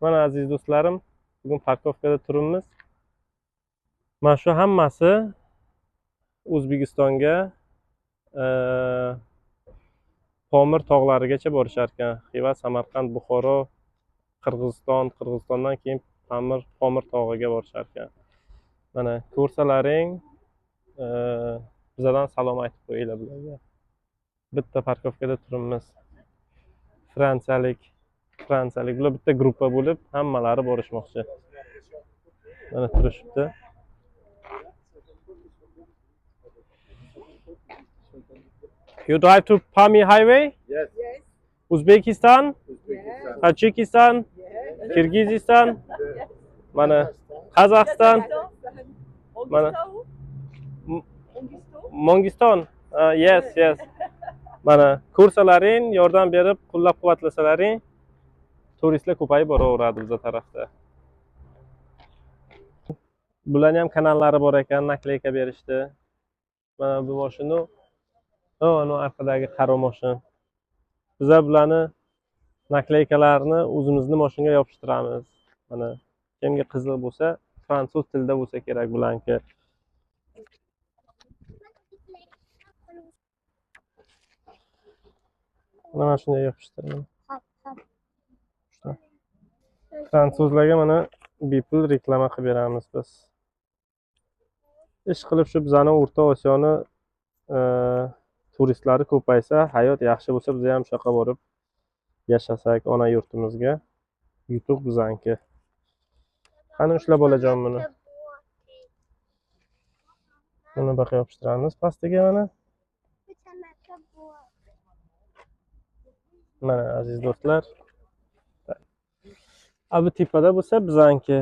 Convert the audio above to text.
Mana aziz do'stlarim, bugun parkovkada turibmiz. Mana shu hammasi O'zbekistonga Pomir tog'larigacha borishar ekan. Xiva, Samarqand, Buxoro, Qirg'iziston, Qirg'izistondan keyin Pomir tog'iga borishar ekan. Mana ko'rsalaring, bizadan salom aytib qo'yinglar bularga. Bitta parkovkada turibmiz. Fransiyalik, fransiyalik bular bitta gruppa bo'lib hammalari borishmoqchi. Mana turishibdi. You drive to Pamir Highway? Yes. Yes. Uzbekistan, Uzbekistan. Tajikistan, Yes. Kirgizistan, mana Qozog'iston, Mana. Mongiston. Yes, yes. Mana ko'rsalaring, yordam berib, qo'llab-quvvatlasalaring, turistlar ko'payib boraveradi biza tarafda. Bularning ham kanallari bor ekan, nakleyka berishdi. Mana bu mashina, anu orqadagi qaro mashina. Biza bularni nakleykalarni o'zimizni mashinaga yopishtiramiz. Mana kimga qiziq bo'lsa, fransuz tilida bo'lsa kerak bularniki. Mana shunday yopishtirdim. Fransuzlarga mana bepul reklama qilib beramiz biz. Ish qilib shu bizani O'rta Osiyoni turistlari ko'paysa, hayot yaxshi bo'lsa, biz ham shu yoqqa borib yashasak ona yurtimizga. Yutuq bizaniki. Qani ushlab bolajon buni. Buni baqa yopishtiramiz pastiga mana. Mana aziz do'stlar. A bu tepada bo'lsa bizaniki.